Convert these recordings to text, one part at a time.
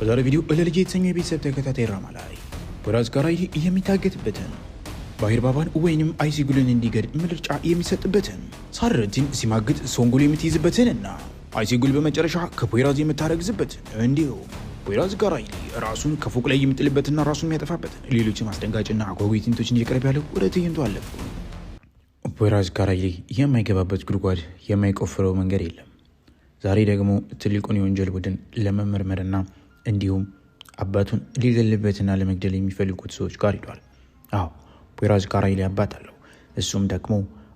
በዛሬው ቪዲዮ ለልጄ የተሰኘው የቤተሰብ ተከታታይ ድራማ ላይ ፖይራዝ ካራይሊ የሚታገትበትን፣ ባህር ባባን ወይንም አይሲጉልን እንዲገድል ምርጫ የሚሰጥበትን፣ ሳድረቲን ሲማግጥ ሶንጉል የምትይዝበትን እና አይሲጉል በመጨረሻ ከፖይራዝ የምታረግዝበትን፣ እንዲሁም ፖይራዝ ካራይሊ ራሱን ከፎቅ ላይ የሚጥልበትና ራሱን የሚያጠፋበትን ሌሎችም አስደንጋጭና አጓጊ ትዕይንቶችን እየቀረብ ያለው ወደ ትዕይንቱ አለፉ። ፖይራዝ ካራይሊ የማይገባበት ጉድጓድ የማይቆፍረው መንገድ የለም። ዛሬ ደግሞ ትልቁን የወንጀል ቡድን ለመመርመርና እንዲሁም አባቱን ሊገልበትና ለመግደል የሚፈልጉት ሰዎች ጋር ሂዷል። አዎ፣ ፖይራዝ ካራይሊ አባት አለው። እሱም ደግሞ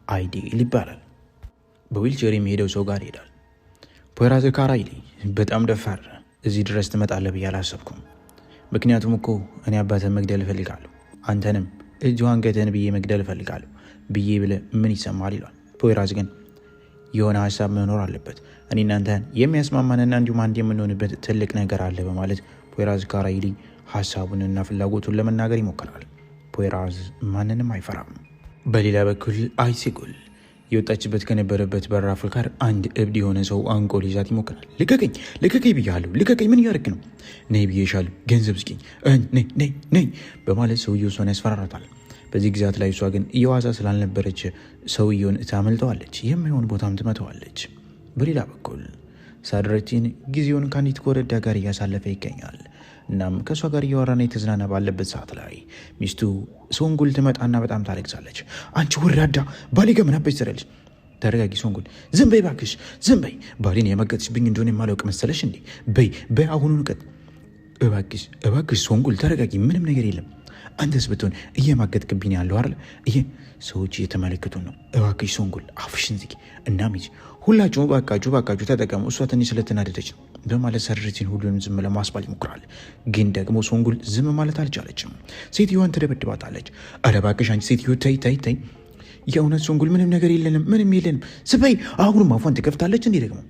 አይዴል ይባላል። በዊልቸር የሚሄደው ሰው ጋር ይሄዳል። ፖይራዝ ካራይሊ፣ በጣም ደፋር፣ እዚህ ድረስ ትመጣለህ ብዬ አላሰብኩም። ምክንያቱም እኮ እኔ አባትህን መግደል እፈልጋለሁ፣ አንተንም እጅ አንገትህን ብዬ መግደል እፈልጋለሁ ብዬ ብለህ ምን ይሰማል ይሏል። ፖይራዝ ግን የሆነ ሀሳብ መኖር አለበት፣ እኔ እናንተን የሚያስማማንና እንዲሁም አንድ የምንሆንበት ትልቅ ነገር አለ በማለት ፖይራዝ ካራይሊ ሀሳቡንና ፍላጎቱን ለመናገር ይሞክራል። ፖይራዝ ማንንም አይፈራም። በሌላ በኩል አይሲጉል የወጣችበት ከነበረበት በራፍ ጋር አንድ እብድ የሆነ ሰው አንቆ ሊይዛት ይሞክራል። ልቀቀኝ፣ ልቀቀኝ ብያለሁ፣ ልቀቀኝ፣ ምን እያደረክ ነው? ነይ ብዬሻለሁ፣ ገንዘብ ስጪኝ፣ ነይ ነይ ነይ በማለት ሰውየው እሷን ያስፈራራታል። በዚህ ጊዜያት ላይ እሷ ግን የዋዛ ስላልነበረች ሰውየውን ታመልጠዋለች፣ የማይሆን ቦታም ትመተዋለች። በሌላ በኩል ሳድረቲን ጊዜውን ከአንዲት ኮረዳ ጋር እያሳለፈ ይገኛል። እናም ከእሷ ጋር እያወራና የተዝናና ባለበት ሰዓት ላይ ሚስቱ ሶንጉል ትመጣና በጣም ታለቅሳለች። አንቺ ወራዳ፣ ባሌ ጋር ምን አባሽ ትሰሪያለሽ? ተረጋጊ ሶንጉል፣ ዝም በይ እባክሽ፣ ዝም በይ። ባሌን የመገጥሽብኝ እንደሆነ የማላውቅ መሰለሽ እንዴ? በይ በይ፣ አሁኑን ቀጥ። እባክሽ እባክሽ ሶንጉል ተረጋጊ፣ ምንም ነገር የለም። አንተስ ብትሆን እየማገጥክብኝ ያለው አይደል? ይሄ ሰዎች እየተመለከቱን ነው። እባክሽ ሶንጉል አፍሽን ዝጊ። እናም ሂጂ፣ ሁላችሁም እባካችሁ እባካችሁ ተጠቀሙ፣ እሷ ትንሽ ስለተናደደች ነው በማለት ሳድረቲን ሁሉንም ዝም ለማስባል ይሞክራል። ግን ደግሞ ሶንጉል ዝም ማለት አልቻለችም። ሴትዮዋን ትደበድባታለች። ኧረ እባክሽ አንቺ ሴትዮ ተይ ተይ ተይ። የእውነት ሶንጉል ምንም ነገር የለንም፣ ምንም የለንም። ስበይ አሁንም አፏን ትከፍታለች። እንዲህ ደግሞ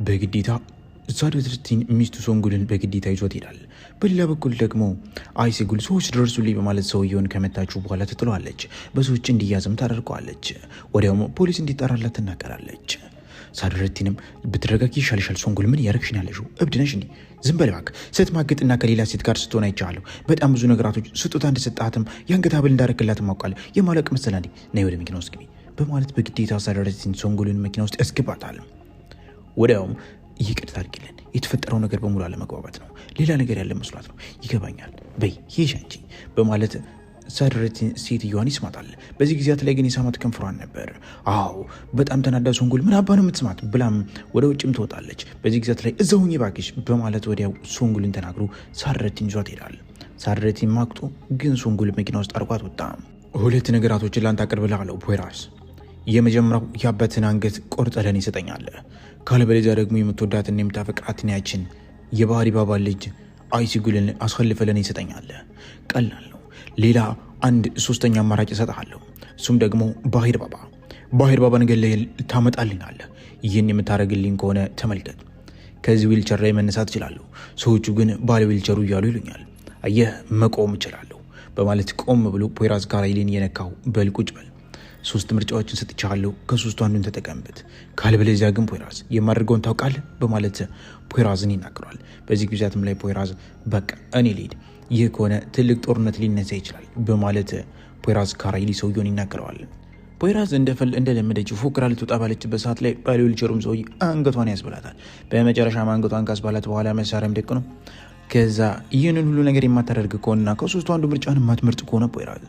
በግዴታ ሳድረቲን ሚስቱ ሶንጉልን በግዴታ ይዞት ይሄዳል። በሌላ በኩል ደግሞ አይሲጉል ሰዎች ደርሱልኝ በማለት ሰውየውን ከመታችሁ በኋላ ትጥለዋለች። በሰዎች እንዲያዝም ታደርገዋለች። ወዲያውም ፖሊስ እንዲጠራላት ትናገራለች። ሳድረቲንም ብትረጋጊ ይሻልሻል ሶንጉል፣ ምን እያደረግሽ ነው ያለሽው? እብድ ነሽ እንዴ? ዝም በል እባክህ። ስትማግጥና ከሌላ ሴት ጋር ስትሆን አይቻለሁ። በጣም ብዙ ነገራቶች ስጦታ እንደሰጣትም የአንገት ሐብል እንዳረክላትም አውቃለሁ። የማለቅ መሰላ እንዴ? ነይ ወደ መኪና ውስጥ ግቢ በማለት በግዴታ ሳድረቲን ሶንጉልን መኪና ውስጥ ያስገባታል። ወዲያውም ይቅርታ አድርጊልን፣ የተፈጠረው ነገር በሙሉ አለመግባባት ነው፣ ሌላ ነገር ያለ መስሏት ነው፣ ይገባኛል፣ በይ ሂጂ አንቺ በማለት ሳድረቲን ሴትዮዋን ይስማታል። በዚህ ጊዜያት ላይ ግን የሳማት ከንፈሯን ነበር። አዎ፣ በጣም ተናዳ ሶንጉል ምን አባ ነው የምትስማት ብላም ወደ ውጭም ትወጣለች። በዚህ ጊዜያት ላይ እዛው ሁኚ እባክሽ በማለት ወዲያው ሶንጉልን ተናግሮ ሳድረቲን ይዟት ይሄዳል። ሳድረቲን ማግጦ ግን ሶንጉል መኪና ውስጥ አርጓት ወጣ። ሁለት ነገራቶችን ላንተ አቅርብልሃለሁ ፖይራዝ። የመጀመሪያው የአባትን አንገት ቆርጠህ ለእኔ ትሰጠኛለህ። ካለበለዚያ ደግሞ የምትወዳትና የምታፈቅራትን ያችን የባህሪ ባባ ልጅ አይሲጉልን አስፈልፈህ ለእኔ ትሰጠኛለህ። ቀላል ነው። ሌላ አንድ ሶስተኛ አማራጭ እሰጥሃለሁ። እሱም ደግሞ ባህር ባባ፣ ባህር ባባን ገለህ ታመጣልኛለህ። ይህን የምታደርግልኝ ከሆነ ተመልከት፣ ከዚህ ዊልቸር ላይ መነሳት እችላለሁ። ሰዎቹ ግን ባለ ዊልቸሩ እያሉ ይሉኛል። አየህ፣ መቆም እችላለሁ በማለት ቆም ብሎ ፖይራዝ ካራይሊን እየነካው በል ቁጭ በል፣ ሶስት ምርጫዎችን ሰጥቻለሁ። ከሶስቱ አንዱን ተጠቀምበት። ካለበለዚያ ግን ፖይራዝ የማደርገውን ታውቃለህ በማለት ፖይራዝን ይናገሯል። በዚህ ጊዜያትም ላይ ፖይራዝ በቃ እኔ ልሂድ፣ ይህ ከሆነ ትልቅ ጦርነት ሊነሳ ይችላል በማለት ፖይራዝ ካራይሊ ሰውየውን ይናገረዋል። ፖይራዝ እንደለመደችው ፎክራ ልትወጣ ባለችበት ሰዓት ላይ ባለ ዊልቸሩም ሰውዬ አንገቷን ያስብላታል። በመጨረሻም አንገቷን ካስባላት በኋላ መሳሪያም ደቅ ነው። ከዛ ይህንን ሁሉ ነገር የማታደርግ ከሆነና ከሶስቱ አንዱ ምርጫን የማትመርጥ ከሆነ ፖይራዝ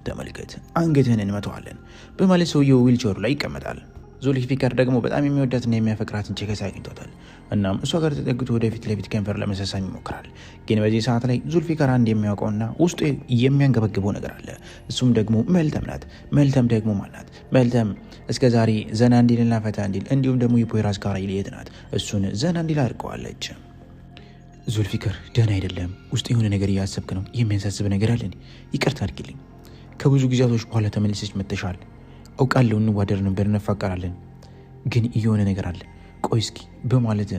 ተመልከት አንገትህን እንመተዋለን በማለት ሰውየው ዊልቸሩ ላይ ይቀመጣል። ዙልፊካር ደግሞ በጣም የሚወዳትና የሚያፈቅራትን ቼከስ አግኝቷታል። እናም እሷ ጋር ተጠግቶ ወደፊት ለፊት ከንፈር ለመሳሳም ይሞክራል። ግን በዚህ ሰዓት ላይ ዙልፊካር አንድ የሚያውቀውና ውስጡ የሚያንገበግበው ነገር አለ። እሱም ደግሞ መልተም ናት። መልተም ደግሞ ማናት? መልተም እስከ ዛሬ ዘና እንዲልና ፈታ እንዲል እንዲሁም ደግሞ የፖይራዝ ካራይሊ የት ናት? እሱን ዘና እንዲል አድርገዋለች። ዙልፊካር ደህና አይደለም። ውስጥ የሆነ ነገር እያሰብክ ነው። የሚያሳስብ ነገር አለ። ይቅርታ አድርጊልኝ፣ ከብዙ ጊዜያቶች በኋላ ተመልሰች መጥተሻል። አውቃለሁ እንዋደር ነበር፣ እንፋቀራለን፣ ግን የሆነ ነገር አለ። ቆይ እስኪ በማለት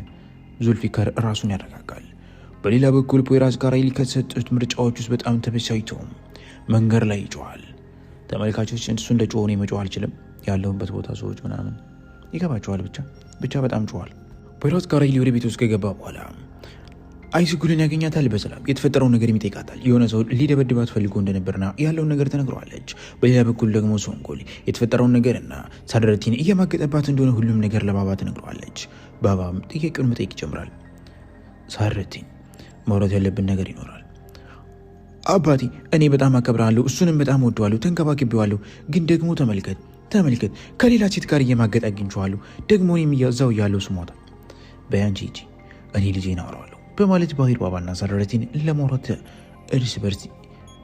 ዙልፊካር ራሱን ያረጋጋል። በሌላ በኩል ፖይራዝ ካራይሊ ከተሰጡት ምርጫዎች ውስጥ በጣም ተበሳጭቶ መንገድ ላይ ይጮሃል። ተመልካቾች እሱ እንደ ጮኸ እኔ መጮህ አልችልም። ያለሁበት ቦታ ሰዎች ምናምን ይገባቸዋል። ብቻ ብቻ በጣም ጮኋል። ፖይራዝ ካራይሊ ወደ ቤት ውስጥ ከገባ በኋላ አይሲጉልን ያገኛታል። በሰላም የተፈጠረውን ነገር ይጠይቃታል። የሆነ ሰው ሊደበድባት ፈልጎ እንደነበርና ያለውን ነገር ተነግረዋለች። በሌላ በኩል ደግሞ ሶንጎል የተፈጠረውን ነገርና ሳድረቲን እየማገጠባት እንደሆነ ሁሉም ነገር ለባባ ትነግረዋለች። ባባም ጥያቄውን መጠየቅ ይጀምራል። ሳድረቲን ማውራት ያለብን ነገር ይኖራል። አባቴ እኔ በጣም አከብርሃለሁ፣ እሱንም በጣም ወደዋለሁ፣ ተንከባክቤዋለሁ። ግን ደግሞ ተመልከት ተመልከት ከሌላ ሴት ጋር እየማገጠ አግኝቼዋለሁ። ደግሞ እኔም እዛው እያለሁ ስሟታል። በይ አንቺ ሂጂ፣ እኔ ልጄን አወራዋለሁ በማለት ባሂር ባባና ሳድረቲን ለማውራት እርስ በርስ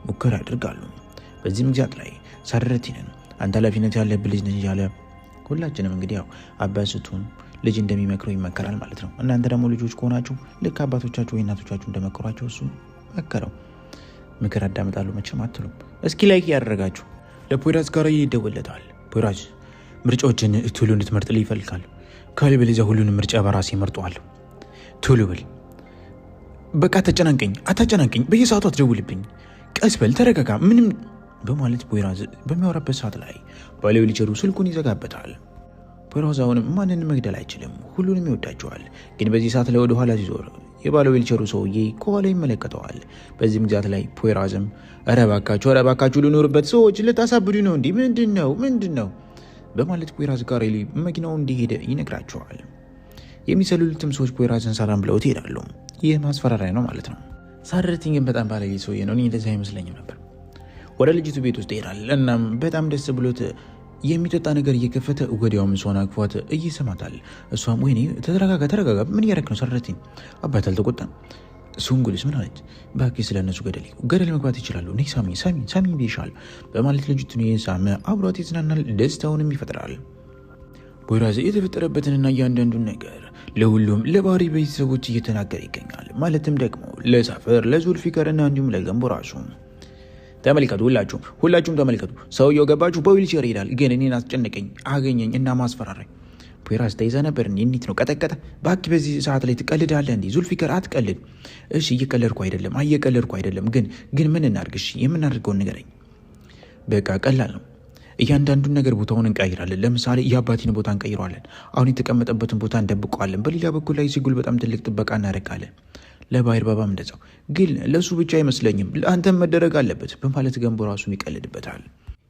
ሙከራ ያደርጋሉ። በዚህም ጊዜያት ላይ ሳድረቲንን አንተ ኃላፊነት ያለብህ ልጅ ነህ እያለ ሁላችንም እንግዲህ ያው አባት ስትሆን ልጅ እንደሚመክረው ይመከራል ማለት ነው። እናንተ ደግሞ ልጆች ከሆናችሁ ልክ አባቶቻችሁ ወይ እናቶቻችሁ እንደመከሯቸው እሱ መከረው። ምክር አዳምጣለሁ መቼም አትሉም። እስኪ like ያደረጋችሁ። ለፖይራዝ ጋር ይደወለታል። ፖይራዝ ምርጫዎችን ቶሎ እንድትመርጥልህ ይፈልጋል። ካለበለዚያ ሁሉንም ምርጫ በራሴ መርጠዋለሁ። ቶሎ በል በቃ አታጨናንቀኝ፣ አታጨናንቀኝ፣ በየሰዓቱ አትደውልብኝ፣ ቀስ በል ተረጋጋ፣ ምንም በማለት ፖይራዝ በሚያወራበት ሰዓት ላይ ባለዊልቸሩ ስልኩን ይዘጋበታል። ፖይራዝ አሁንም ማንንም መግደል አይችልም፣ ሁሉንም ይወዳቸዋል። ግን በዚህ ሰዓት ላይ ወደ ኋላ ሲዞር የባለ ዊልቸሩ ሰውዬ ከኋላ ይመለከተዋል። በዚህም ጊዜያት ላይ ፖይራዝም ኧረ እባካችሁ ኧረ እባካችሁ ልኖርበት ሰዎች ልታሳብዱ ነው እንዲህ ምንድን ነው ምንድን ነው በማለት ፖይራዝ ጋር መኪናው እንዲሄደ ይነግራቸዋል። የሚሰልሉትም ሰዎች ፖይራዝን ሰላም ብለውት ይሄዳሉ። ይህ ማስፈራሪያ ነው ማለት ነው። ሳድረቲን ግን በጣም ባለጌ ሰውዬ ነው። እኔ እንደዚህ አይመስለኝም ነበር። ወደ ልጅቱ ቤት ውስጥ ይሄዳል። እናም በጣም ደስ ብሎት የሚጠጣ ነገር እየከፈተ ወዲያውም እሷን አቅፏት እይሰማታል። እሷም ወይኔ ተረጋጋ ተረጋጋ፣ ምን እያደረክ ነው ሳድረቲን? አባት አልተቆጣም። ሱንጉልስ ምን አለች? እባክህ ስለ እነሱ ገደል ገደል መግባት ይችላሉ፣ ነይ ሳሚኝ ሳሚኝ ሳሚኝ ብዬሻለሁ በማለት ልጅቱን እየሳመ አብሯት ይዝናናል፣ ደስታውንም ይፈጥራል። ቦይራዝ የተፈጠረበትንና እያንዳንዱን ነገር ለሁሉም ለባህሪ ቤተሰቦች እየተናገረ ይገኛል። ማለትም ደግሞ ለሳፈር ለዙልፊከርና እንዲሁም ለገንቦ ራሱ። ተመልከቱ፣ ሁላችሁም ሁላችሁም ተመልከቱ። ሰውየው ገባችሁ በዊልቸር ይሄዳል፣ ግን እኔን አስጨነቀኝ፣ አገኘኝ እና ማስፈራራኝ። ፖይራዝ ተይዘህ ነበር እንዴ? እንዴት ነው ቀጠቀጠ? እባክህ በዚህ ሰዓት ላይ ትቀልዳለህ እንዴ? ዙልፊከር አትቀልድ። እሺ እየቀለድኩ አይደለም፣ እየቀለድኩ አይደለም፣ ግን ግን ምን እናድርግ? እሺ የምናደርገውን ንገረኝ። በቃ ቀላል ነው። እያንዳንዱን ነገር ቦታውን እንቀይራለን። ለምሳሌ የአባቴን ቦታ እንቀይረዋለን። አሁን የተቀመጠበትን ቦታ እንደብቀዋለን። በሌላ በኩል ላይ ሲጉል በጣም ትልቅ ጥበቃ እናደርጋለን። ለባሂር ባባም እንደዛው። ግን ለእሱ ብቻ አይመስለኝም፣ ለአንተም መደረግ አለበት በማለት ገንቦ ራሱን ይቀልድበታል።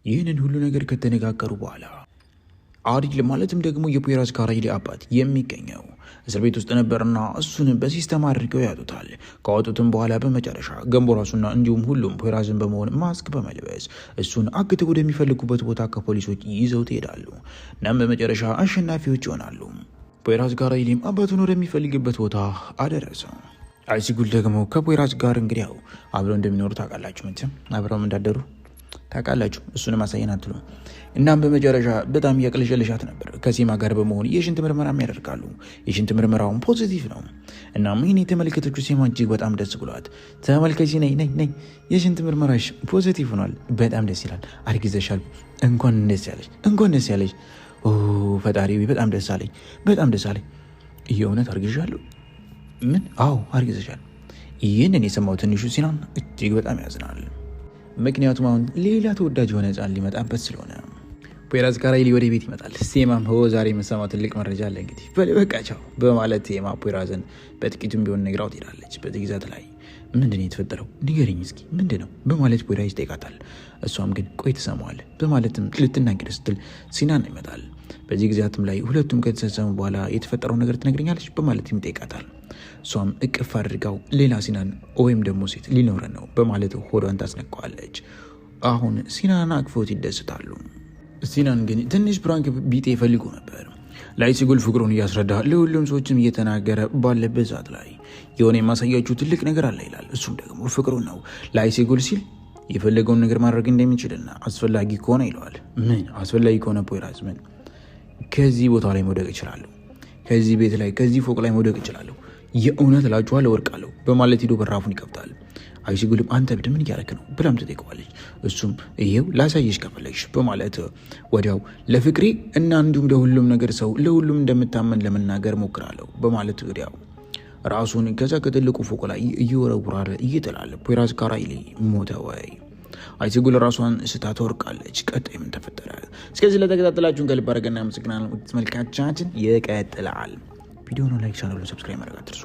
ይህንን ሁሉ ነገር ከተነጋገሩ በኋላ አዲል ማለትም ደግሞ የፖይራዝ ካራይሊ አባት የሚገኘው እስር ቤት ውስጥ ነበርና እሱን በ system አድርገው ያጡታል። ካወጡትም በኋላ በመጨረሻ ገንቦ ራሱና እንዲሁም ሁሉም ፖይራዝን በመሆን ማስክ በመልበስ እሱን አግተው ወደሚፈልጉበት ቦታ ከፖሊሶች ይዘው ይሄዳሉ። እናም በመጨረሻ አሸናፊዎች ይሆናሉ። ፖይራዝ ካራይሊም አባቱን ወደሚፈልግበት ቦታ አደረሰው። አይሲጉል ደግሞ ከፖይራዝ ጋር እንግዲህ ያው አብረው እንደሚኖሩ ታውቃላችሁ፣ መቼም አብረውም እንዳደሩ ታውቃላችሁ። እሱንም አሳየን አትሉም። እናም በመጨረሻ በጣም እያቅለሸለሻት ነበር። ከሴማ ጋር በመሆን የሽንት ምርመራም ያደርጋሉ። የሽንት ምርመራውን positive ነው። እናም ይህን የተመለከተችው ሴማ እጅግ በጣም ደስ ብሏት፣ ተመልከቺ፣ ነይ ነይ ነይ፣ የሽንት ምርመራሽ positive ሆኗል። በጣም ደስ ይላል። አርግዘሻል። እንኳን ደስ ያለሽ፣ እንኳን ደስ ያለሽ። ፈጣሪ በጣም ደስ አለኝ፣ በጣም ደስ አለኝ። የእውነት አርግዣለሁ? ምን? አዎ አርግዘሻል። ይህንን የሰማው ትንሹ ሲናን እጅግ በጣም ያዝናል። ምክንያቱም አሁን ሌላ ተወዳጅ የሆነ ሕፃን ሊመጣበት ስለሆነ። ፖይራዝ ካራይሊ ወደ ቤት ይመጣል። ሴማም ሆ ዛሬ የምሰማው ትልቅ መረጃ አለ፣ እንግዲህ በቃ ቻው በማለት ሴማ ፖይራዝን በጥቂቱም ቢሆን ነግራው ትሄዳለች። በዚህ ግዛት ላይ ምንድን ነው የተፈጠረው ንገሪኝ እስኪ ምንድን ነው በማለት ፖይራዝ ይጠይቃታል። እሷም ግን ቆይ ትሰማዋለህ በማለትም ልትናገር ስትል ሲናን ይመጣል። በዚህ ጊዜያትም ላይ ሁለቱም ከተሰሰሙ በኋላ የተፈጠረው ነገር ትነግረኛለች በማለትም ይጠይቃታል። እሷም እቅፍ አድርጋው ሌላ ሲናን ወይም ደግሞ ሴት ሊኖረን ነው በማለት ሆዷን ታስነቀዋለች። አሁን ሲናን አቅፎት ይደስታሉ። ሲናን ግን ትንሽ prank ቢጤ ፈልጎ ነበር። ለአይሲጉል ፍቅሩን እያስረዳ ለሁሉም ሰዎችም እየተናገረ ባለበት ሰዓት ላይ የሆነ የማሳያችሁ ትልቅ ነገር አለ ይላል። እሱም ደግሞ ፍቅሩን ነው። ለአይሲጉል ሲል የፈለገውን ነገር ማድረግ እንደሚችልና አስፈላጊ ከሆነ ይለዋል። ምን አስፈላጊ ከሆነ ፖይራዝ ምን ከዚህ ቦታ ላይ መውደቅ እችላለሁ፣ ከዚህ ቤት ላይ ከዚህ ፎቅ ላይ መውደቅ እችላለሁ፣ የእውነት እላችኋለሁ እወድቃለሁ በማለት ሄዶ በራፉን ይከፍታል። አይሲጉልም አንተ እብድ ምን እያደረክ ነው ብላም ትጠይቀዋለች። እሱም ይሄው ላሳየሽ ከፈለግሽ በማለት ወዲያው ለፍቅሬ እና እንዲሁም ለሁሉም ነገር ሰው ለሁሉም እንደምታመን ለመናገር ሞክራለሁ በማለት ወዲያው ራሱን ከዛ ከትልቁ ፎቅ ላይ እየወረውራል፣ ይጥላል። ፖይራዝ ካራይሊ ሞተ ወይ? አይሲጉል ራሷን ስታ ትወርቃለች። ቀጣይ ምን ተፈጠረ? እስከዚህ ለተከታተላችሁን ከልብ አድርገን እናመሰግናለን። ተመልካቻችን ይቀጥላል። ቪዲዮውን like፣ ቻናሉን subscribe ማድረግ አትርሱ።